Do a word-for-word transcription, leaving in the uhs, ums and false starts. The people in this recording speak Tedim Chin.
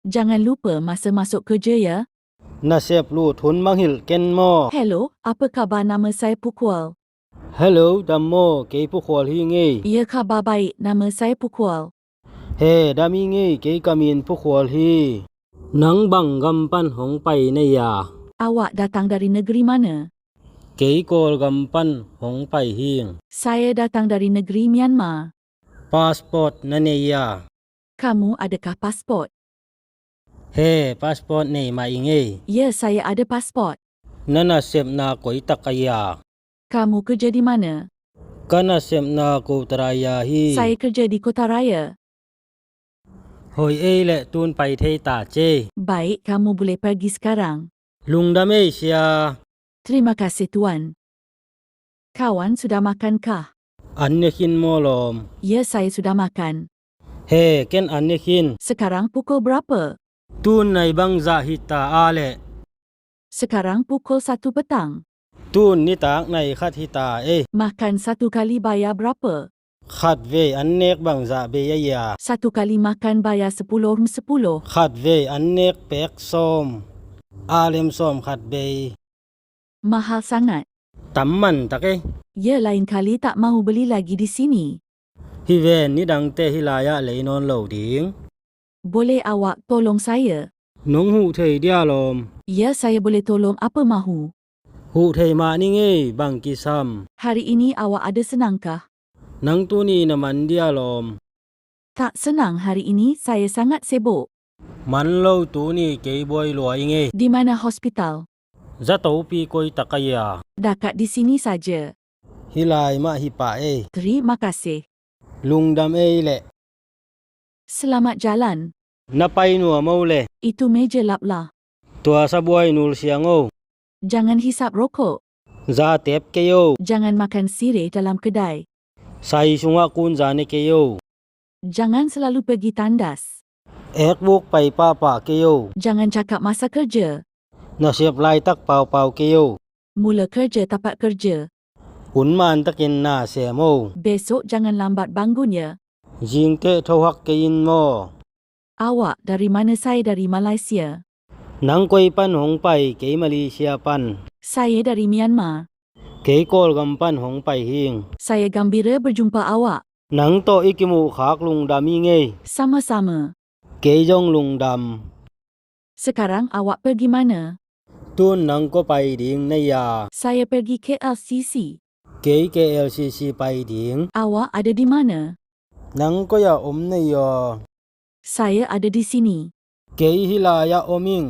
Jangan lupa masa masuk kerja ya. Nasep lut hun mangngilh ken maw. Hello, apa khabar, nama saya Pu Khual. Hello, dam maw, kei Pu Khual hi ing ei. Ya, khabar baik, nama saya Pu Khual. He, dam ing ei, kei ka min Pu Khual hi. Nang bang gam pan hong pai na hia? Awak datang dari negeri mana? Kei Kawlgam pan hong pai hi ing. Saya datang dari negeri Myanmar. Passport na nei hia? Kamu adakah pasport? He, passport nei mah ing ei. Ya, saya ada pasport. Na nasepna koi tak ahia? Kamu kerja di mana? Ka nasepna Kota Raya hi. Saya kerja di Kota Raya. Hoih ei leh, tun pai thei ta ci ei. Baik, kamu boleh pergi sekarang. Lungdam ei sia. Terima kasih tuan. Kawan sudah makan kah? An ne khin maw lawm? Ya, saya sudah makan. He, ken an ne khin. Sekarang pukul berapa? Tun nai bangzah hi ta a leh? Sekarang pukul satu petang. Tun nitak nai khat hi ta ei. Makan satu kali bayar berapa? Khatvei an nek bangzah bei ahia? Satu kali makan bayar sepuluh sepuluh. Khatvei an nek pek sawm, a lem sawm khat bei. Mahal sangat. Tam man tak ei. Ya, lain kali tak mahu beli lagi di sini. Hi ven, nidangte hih lai-ah lei nawn lo ding. Boleh awak tolong saya? Nong huh thei dia lawm? Ya, saya boleh tolong, apa mahu? Huh thei mah ning ei, bang kisam. Hari ini awak ada senangkah? Nang tuni na man dia lawm? Tak senang hari ini, saya sangat sibuk. Man lo, tuni kei buai lua ing ei. Di mana hospital? Zatopi koi tak ahia? Dekat di sini saja. Hih lai mah hi pah ei. Terima kasih. Lungdam ei leh. Selamat jalan. Na pai nuam o leh. Itu meja laplah. Tua sabuai nul siang o. Jangan hisap rokok. Za tep kei o. Jangan makan sirih dalam kedai. Sai sungah kun za ne kei o. Jangan selalu pergi tandas. Ekbuk pai pahpah kei o. Jangan cakap masa kerja. Nasep laitak paupau kei o. Mula kerja tepat kerja. Hun man takin na sem o. Besok jangan lambat bangun ya. Zingteh tho hak kei in maw. Awak dari mana? Saya dari Malaysia. Nang koi pan hong pai? Kei Malaysia pan. Saya dari Myanmar. Kei Kawlgam pan hong pai hi ing. Saya gembira berjumpa awak. Nang tawh i kimuhkhak lungdam ing ei. Sama-sama. Kei zong lungdam. Sekarang awak pergi mana? Tun nang kua pai ding na hia? Saya pergi K L C C. Kei K L C C pai ding. Awak ada di mana? Nang koi ah om na hia? Saya ada di sini. Kei hih lai-ah om ing.